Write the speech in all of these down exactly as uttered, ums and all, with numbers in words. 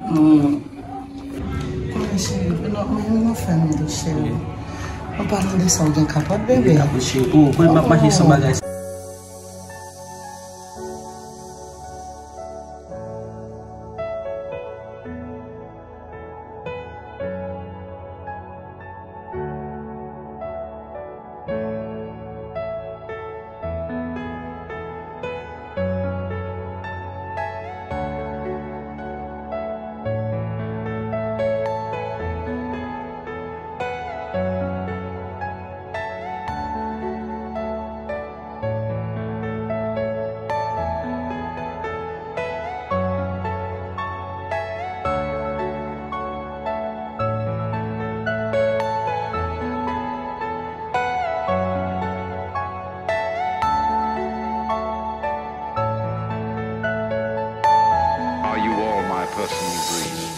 Hmm. Konnen cheri, non, men nou fè m dou cheri. An palan de sa, ou gen kapòt, bebe? Gen kapòt, cheri. Oh, konnen m ap mache san bagay. Are you all my personal dreams?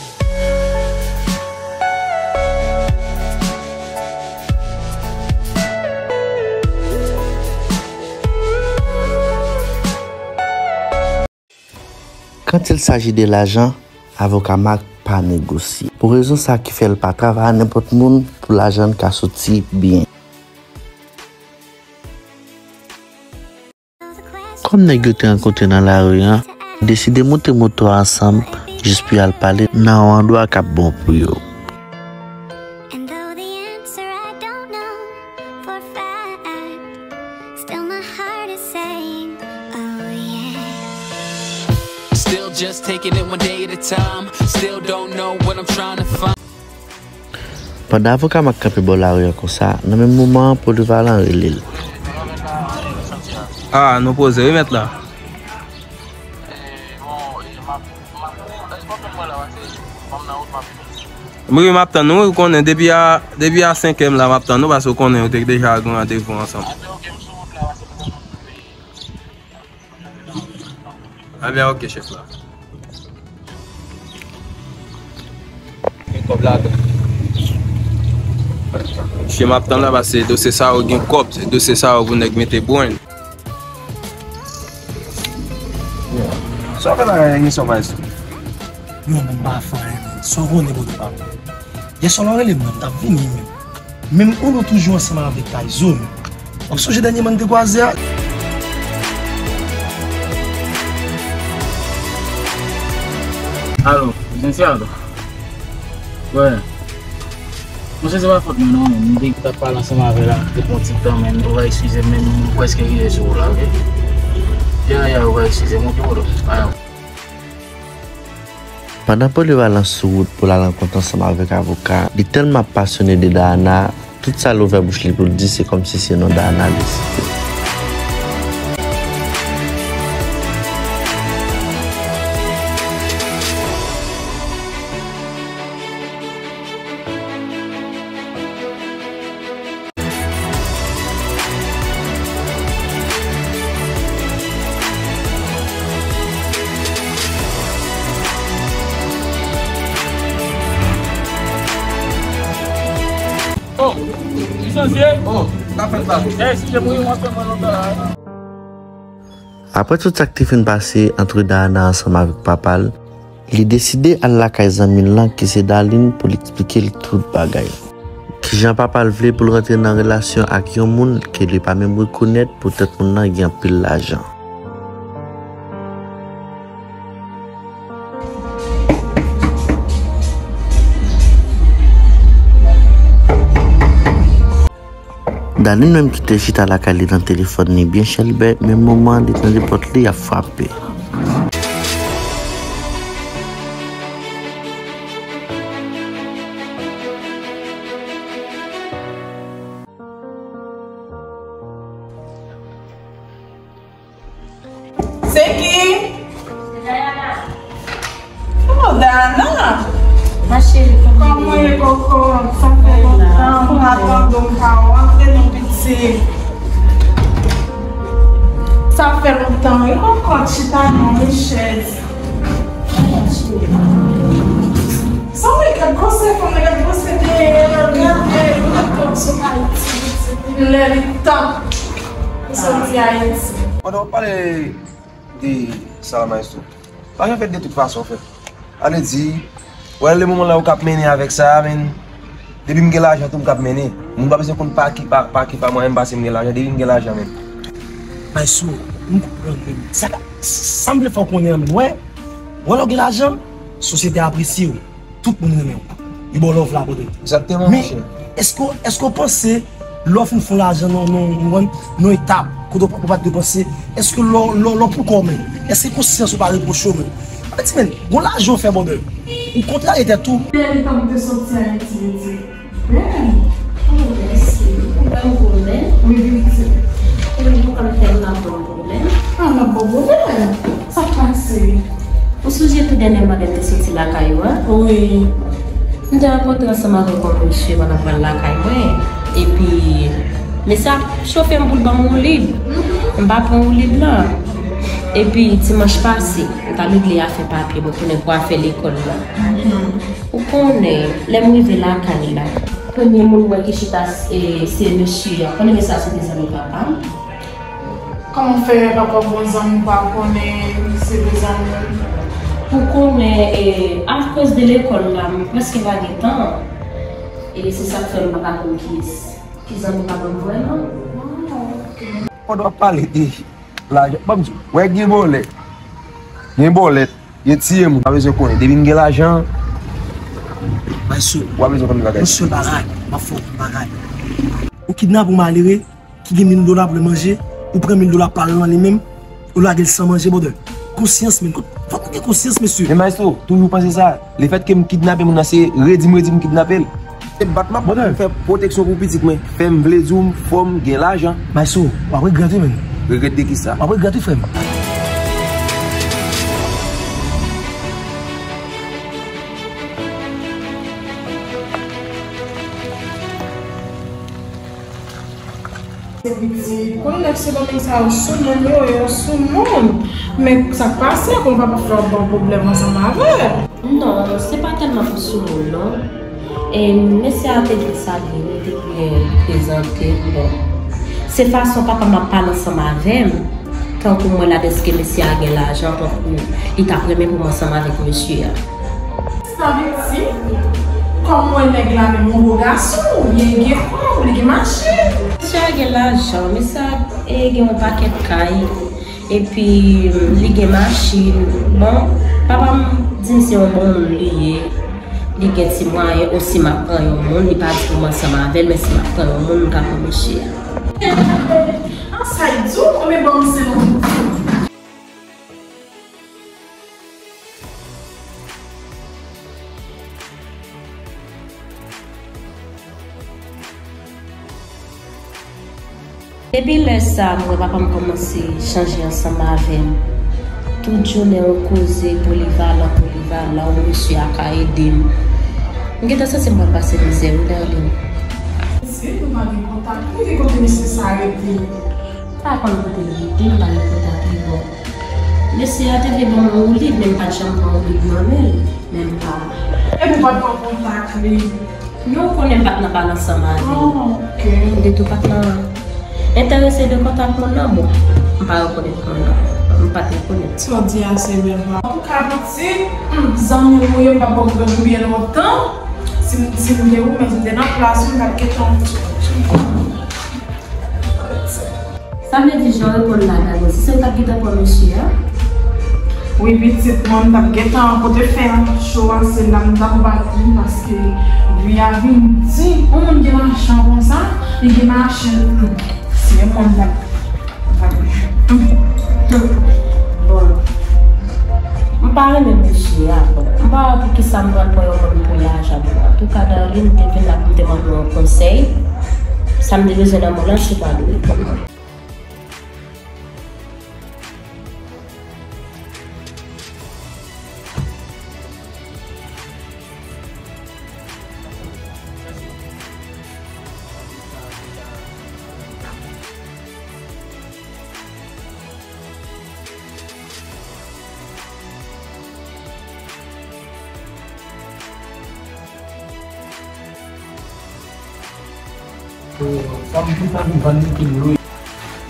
Quand il s'agit de lajan, avoka Marc pa negosye. Pou rezon sa ki fè l pa travay a nenpòt moun pou lajan l ka soti byen. Kòm nèg yo te rankontre nan lari a, yo deside moute moto a ansanm jis pou y al pale nan yon andwa k ap bon pou yo. And though the answer I don't know for a fact, still my heart is saying, oh yeah. Still just taking it one day at a time. Still don't know what I'm trying to find. Pandan avoka Marc kanpe bò lari a konsa, nan menm moman an, Polivalan rele l. Ah, nou poze wi mèt la. Wi, wi, m ap tann nou, wi, ou konnen, depi a, depi a senk è m la, m ap tann nou, paske ou konnen, nou te deja gen randevou ansanm. Ebyen, ok, chèf la. Gen kòb ladan. Mesye, m ap tann la, paske dosye sa yo gen kòb, se dosye sa yo pou nèg mete brain. Sa w fè la, emisyon pa isi? Yo, men m pa fè anyen, men sa w konnen, bro, pa. Yè swa la w rele m nan, m t ap vini, men. Menm Olo toujou ansanm avèk Tayzo, men. W ap sonje dènyèman n te kwaze a? Alo, Jean-Charles? Wè. Monchè, se pa fòt mwen non, men m te t ap pale ansanm avè l, te pran ti tan, men ou va eskize m, men m prèske rive sou ou la, oke? Ya, ya, ou va eskize m, oke, bro? Aya. Pandan Polivalan sou wout pou l al rankont ansanm avèk avoka, li tèlman ap pasyone de Dayana, tout sa l ouvè bouch li pou l di, se kòmsi se non Dayana li site. Oh, lisansye. Oh, sa fèt la? Eh, si te mouri, w ap fè mwen lontan la. Apre tout sa k te fin pase ant Dayana ansanm avèk papa l, li deside al lakay zanmi l lan ki se Darline pou l eksplike l tout bagay. Kijan papa l vle pou l rantre nan relasyon ak yon moun ke li pa menm rekonèt poutèt moun nan gen anpil lajan. Darline menm ki te chita lakay li nan telefòn li byen chèlbè, menm moman an li tande pòt li ap frape. Se ki? Oh, Dana! Ma chérie, kòman w ye, koko? Sa fè lontan, m pa tande w, m pa wè w antre non, pitit. Sa fè lontan, wi, koko, chita non, men chèz. Sa w gad gwosè fanm nan, gad gwosè dèyè l, gad, eh, gad kòb sou Ayiti, pitit, lè li tan pou soti Ayiti. Pandan w ap pale de sa la, maestro, pa janm fè de tout fason, frè. Ale di, wè le moman la ou k ap mennen avèk sa a, men depi m gen lajan tou m k ap mennen. Moun pa bezwen konn pa ki, pa, pa ki pa mwen menm pase m gen lajan, depi m gen lajan menm. Maestro, m konprann menm. Sa, sa m vle fè w konnen an menm, wè, wè lè w gen lajan, sosyete a apresye w. Tout moun renmen w. Yo ba w love la, brother. Egzakteman, monchè. Men, èske, èske w panse lè w fin fè lajan nan, nan, nan, nan etap, kote w pa, w pa t dwe panse, èske lè w, lè w, lè w pou kò w menm, èske konsyans ou pa repwoche w menm? Mwen di, men, gon lajan w fè, brother. Ou kontrarye tèt ou. Bèl tan m te soti Ayiti, Ayiti. Bèl. Oh, mèsi. Ou fè m gwo men. Wi, wi, wi. Wi, ou konn fè m nan bon. Pwoblèm? Ah, m ap ba w pwoblèm. Sa k pase? Ou sonje tou dènyèman lè m te soti lakay ou a? Wi. M te rankontre ansanm avèk yon mesye pandan m pral lakay mwen. Epi, mesye a chofe m pou l ban m woulib. M pa pran woulib lan. Epi, dimanch pase, m t al regle afè papye mwen konnen pou afè lekòl la. Ou konnen, lè m rive lakay la, premye moun mwen ki chita, e, se mesye a. Konnen mesye a se te zanmi papa m. Kòman w fè papa w bon zanmi w pa konnen se de zanmi w? Ou konnen, e, akoz de lekòl la, m prèske pa gen tan. E se sa k fè m pa ka konn kiyès, ki zanmi papa m vrèman. Ah, ok. Pandan w ap pale de lajan, ban m di w, wè gen bòlèt. Gen bòlèt. Yo tiye moun. Pa bezwen konnen. Depi m gen lajan, w pa bezwen konn bagay. Yon sèl bagay, m ap fè w yon bagay. Ou kidnape yon malere ki gen mil dola pou l manje, ou pran mil dola pa l lan li menm, ou lage l san manje, brother. Konsyans, men. Fòk nou gen konsyans, mesye. Men maestro, toujou panse sa. Lefètke m kidnape moun nan, se redi m redi m kidnape l. Se bat m ap bat pou m fè pwoteksyon pou pitit mwen. Fè m vle di w m fò m gen lajan. Maestro, w ap regrèt wi, menn. Regrèt de kisa? W ap regrèt wi, frè m. Se pitit. Konn nèg Sendomeng sa yo sou moun, yo, yo sou moun. Men sa k pase, konn papa Flò ap ban pwoblèm ansanm avè l. Non, se pa tèlman pou sou moun, non. E mesye a te vle salye m, li te vle prezante m. Bon, se fason papa m ap pale ansanm avè m, tankou mwen la, dèske mesye a gen lajan, tankou li t ap renmen pou m ansanm avèk mesye a. Sa vle di, kòm mwen nèg la menm yon bo gason, li gen kòb, li gen machin. Mesye a gen lajan, mesye a, e, gen yon pakèt kay, epi, mm, li gen machin. Bon, papa m di m se yon bon moun li ye. Li gen ti mwayen osi, m ap pran yon moun, li pa di pou m ansanm avè l, men si m ap pran yon moun, m ka pran mesye a. An sa y di w, men bon, se yon Depi lè sa a, m wè papa m kòmanse chanje ansanm avè m. Tout jounen yon koze polivalan, polivalan, yon mesye a ka ede m. M gentan santi m pral pase mizè wi, darling. Mesye, nou pa gen kontak, nou gen kote mesye sa a rete? M pa konn kote l rete, m pa gen kontak li, bon. Mesye a te vle ban mwen woulib, men m pa t janm pran woulib nan men l, men m pa. Epi w pa t pran kontak li? Non, ou konnen m pa t nan pale ansanm avè l. Oh, ok. M te tou pa t nan enterese de kontak moun nan, bon, m pa rekonèt moun nan. M pa t rekonèt. Sa w di a se vrè. Antouka, pitit, hmm, zanmi m ou ye, m p ap ba w pwoblèm byen lontan. Si m, si m te ou, men si m te nan plas ou, m t ap gentan. Sa vle di jan w reponn la, Dani, se w t ap gentan pran mesye a? Wi, pitit, mwen, m t ap gentan pote fen cho a, se la m t ap bat li, paske vi a vin di, yon moun gen lajan konsa, li gen machin, hmm, se mwen m t ap, m t ap, hmm, hmm. Bon. M pa renmen mesye a, bon. M pa wè poukisa m pral pran yon moun pou lajan, bon. Antouka, Darline, m te vin la pou m te mande w yon konsèy. Sa m te bezwen nan men w la, se pa dwe. Fanm tout anvi vann li pou l lwe.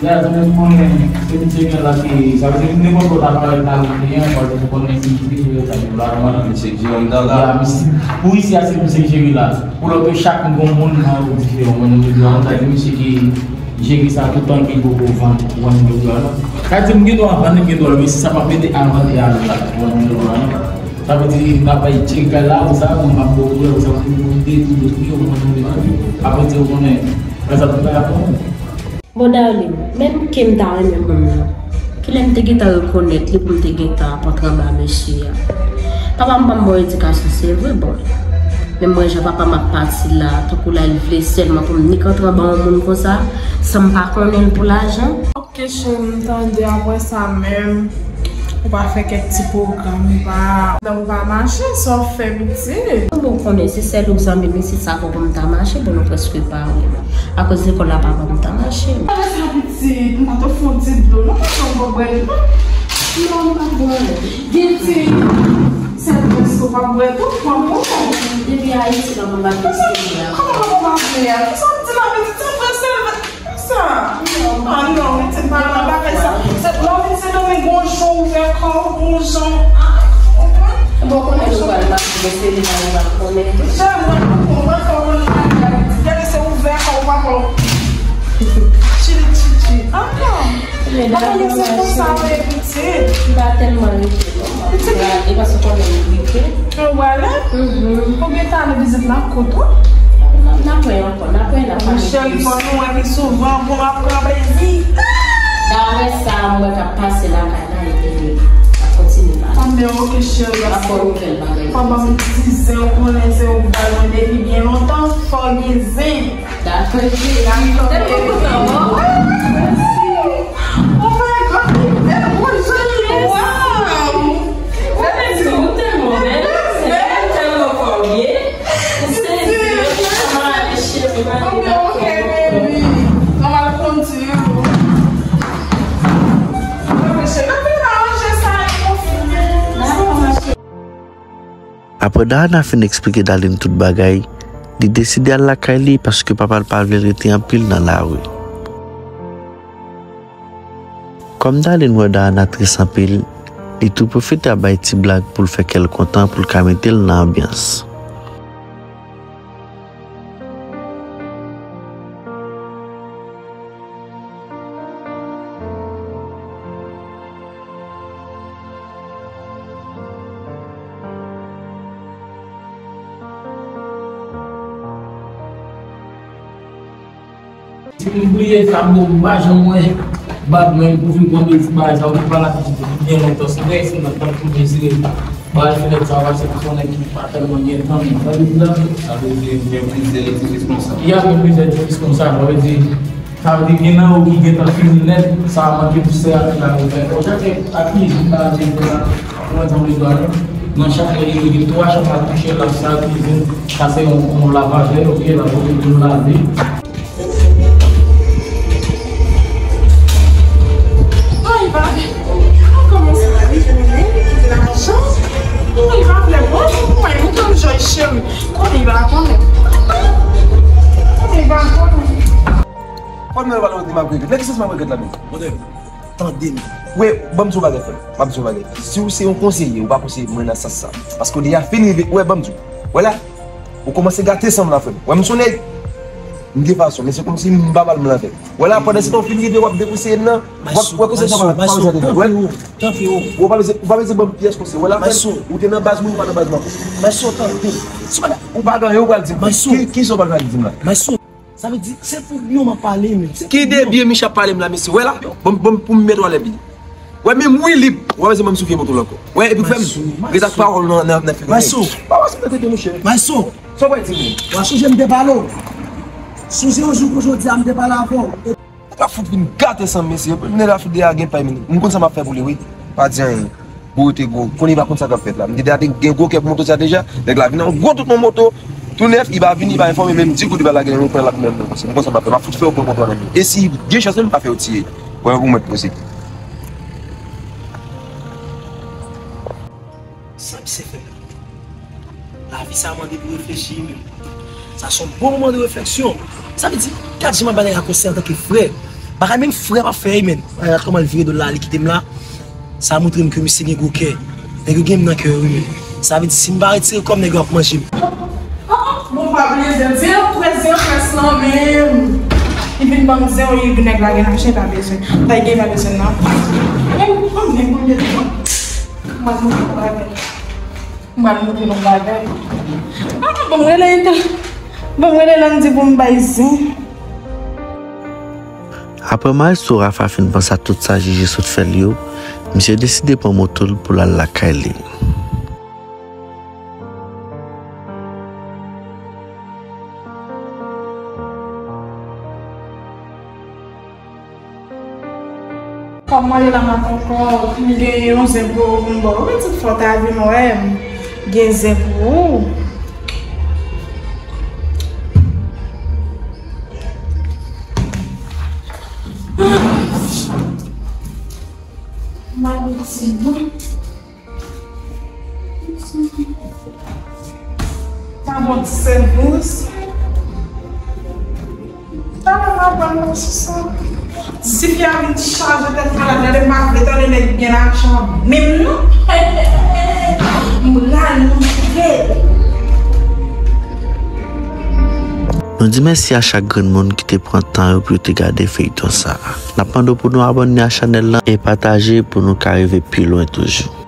Ya, zanmi m konnen, se misye gen la ki, sa vle di, nenpòt lòt aparèy ta ou gen, paske ou konnen se misye ki jere sa, yo la, mwen. Misye ki jere m dan la. Ya, misye, pou isi a, se misye ki jere la. Pou lòt yo, chak moun gon moun nan yo diferan, mwen, nou di, an, sa, se misye ki jere sa, toutan ki poko vann, vann yo la. Sa di, m gen dwa vann, m gen dwa, men si sa pa mete a vann, e a lòt la, vann yo la. Sa vle di, n ap bay tchek la, ou sa, mwen, m ap bo ou, ou sa, pou de, pou de, pou yo, mwen, mwen, mwen. Apre, di, ou konnen, sa, sa, sa, sa, Bon, Darline, menm ke m ta renmen moun nan, kilè m te gentan rekonèt li pou m te gentan ap antre anba mesye a? Papa m ban m bon edikasyon, se vre, bon. Men m wè jan papa m ap pati la, tankou la, li vle sèlman pou m nik antre anba yon moun konsa, san m pa konnen l pou lajan. Ok, cheri, m tande, apre sa menm. Ou pa fè kèk ti pwogram, ou pa, dan ou pa mache, sa w fè pitit. Bon, ou konnen se sèl ou zanmi m, se sa fè pou m ta mache, bon, nou prèske pare. Akoz lekòl la pa ban m tan mache. Apre sa pitit, m pa t ofri w ti dlo, non, paske w pa bwè dlo. Non, m pa bwè. Gen ti sèl prèske w pa bwè tou, pran pou ou. Depi Ayiti la, mwen pa vle sere a. Kòman w pa vle a? Kisa w di la, pitit? Se vrè sèl Sa? Ah non, pitit, pa nan bagay sa. Se lè w vin Sendomeng, gon jan w ouvè kò w, gon jan. Bon, konnen nou pral mache, men se li pa nou pral konnen tou. Jan mwen konprann, mwen konprann bagay. Gade, se ouvè kò w, pa kò w. Chili chichi. Ah non. Mwen konnen se konsa w ye, pitit. M pa tèlman rete, non. Pitit. E paske konnen m rete. Ou wè la? Mhm. Konbyen tan nou vizit la kout ou? N ap wè ankò, n ap wè, n ap pale. Cheri, fò nou wè pi souvan pou n ap pran plezi. Daprè sa m wè k ap pase lakay la, epi n ap kontinye pale. Anben, ok, cheri. N ap fè yon nouvèl bagay. Fò ban m ti zen, ou konnen se ou ki ba mwen depi byen lontan, fò gen zen. Dakò, cheri. Tèlman kontan, bon. Oh my God, li bèl, bon jan li ye. Wow! Ou tèlman bèl, ou tèlman fò byen. Ou sezi, ou tèlman ale cheri, mami, dakò. Ok, baby. Mwen al kondui ou. Ok, cheri, nou fin aranje sa, nou fin. Dakò, ma cheri. Apre Dayana fin eksplike Darline tout bagay, li deside al lakay li paske papa l pa vle l rete anpil nan lari. Kòm Darline wè Dayana tris anpil, li tou pwofite ap bay ti blag pou l fè kè l kontan pou l ka mete l nan anbyans. Si m bliye sa, m pa janm wè bab mwen pou vin pran bèl ti bagay sa, ou te pale ak pitit ou byen lontan, se vre, se nan tan pou mezire bagay fenèt sa, paske m konnen ki pa tèlman gen tan, men sa vle di la, sa vle di, gen plizyè edifis konsa. Y a gen plizyè edifis konsa, sa vle di, sa vle di, gen nan yo ki gentan fini nèt, sa manke pousè a ki la ouvè. Bon, jan ke ak izin la, gen nan, nan janm li dwa, nan chak lè, gen twa chanm la kouche, la sal, kizin, sa se yon, yon lavajè, ok, la kote pou nou lave. Ay, babe, ou kòmanse rive, men ki lajan. Ay, babe, bon, mwen, mwen, mwen, Joy, cheri. Konnen, ba, konnen. Konnen, ba, konnen. Fò nou pale, di m ap regrèt. Nan ki sans m ap regrèt la menm? Tande m. Wi, ban m di w bagay, frè m. Ban m di w bagay. Si w se yon konseye, ou pa konseye mwen nan sans sa. Paske w deja fin rive, wè, ban m di w. Wè la, ou kòmanse gate san m la, frè m. Wè, m se yon nèg. M gen fason, men se kòmsi m pa pral m la, frè m. Wè la, pandan se tan w fin rive, w ap dekonseye m nan. W ap wè konseye sa pa pa bezwen tande. Wè. Tanpri, o. Ou pa bezwen, ou pa bezwen ban m pyès konseye. Wè la, frè m, ou te nan baz mwen, ou pa nan baz mwen. Maestro, tanpri. Ou pa gen anyen, ou pral di m. Ki, ki sa w pral di m la? Maestro. Sa vle di, se pou byen m ap pale, men. Ki de byen Micha ap pale m la, mesye? Wè la, bon, bon, pou m mèt w anlè byen. Wè, menm Wilip, w ap di m soufle moto l ankò. Wè, epi frè m, ret ak pawòl nan, nan, nan figi. Maestro. Pa wè se mèt rete, monchè. Maestro. Sa w pral di m? W ap sonje m te pale w. Sonje yon jou kon jodi a, m te pale avè w. Nèg la fout vin gate san m, mesye. Nèg la fout deja gen pay, men. M konn sa m ap fè pou li, wi. Pa di anyen. Gwo te gwo. Konnen li pa konn sa k ap fèt la. M te deja te gen gwo kè pou moto sa deja. Nèg la vin an gwo tout nan moto. Tou nèf, li pa vini, li pa enfòme, menm di kou li pa lage yon pwen l ap menm nan. M konn sa m ap fè. M ap fout fè yo pran moto a nan men. E si gen chans menm, m pa fè yo tiye. Wè pou mwen poze. Sa misye fè la. Lavi sa mande pou reflechi, men. Sa se yon bon moman de refleksyon. Sa vle di, gad jan m ap bay nèg la konsèy antanke frè. Bagay menm frè pa fè, men. Gad kòman l vire do l la, li kite m la. Sa montre m ke misye gen gwo kè. Nèg yo gen m nan kè yo, wi, men. Sa vle di, si m pa retire kò m, nèg yo ap manje m. Bon, pa bliye zen, zen an près, zen an près lan menm. Li vin ban m zen, li vin nèg la gen lajan, pa bezwen. Pa gen, pa bezwen, non. Menm, menm, menm, menm, mwen, mwen, mwen, mwen. M pral montre nou bagay. Ah, ban m rele Ita. Ban m rele Landy pou m bay zen. Apre maestro Rafa fin panse a tout sa Jiji sot fè l yo, misye deside pran moto l pou l al lakay li. Kòm mwen la mat ankò, m gen yon zen pou ou, m ba w. Pitit, fò w ta vin wè m. Gen zen pou ou. Madanm, ti bon. Sa bon ti sèvis. Talè m ap pran nan sou sa. Ti fi a vin chaje tèt malad la, m pa vle tande nèg gen lajan menm non. M rale m fè. Nou di mèsi a chak grenn moun ki te pran tan yo pou yo te gade feyton sa a. N ap mande w pou nou abòne a chanèl lan e pataje pou nou ka rive pi lwen toujou.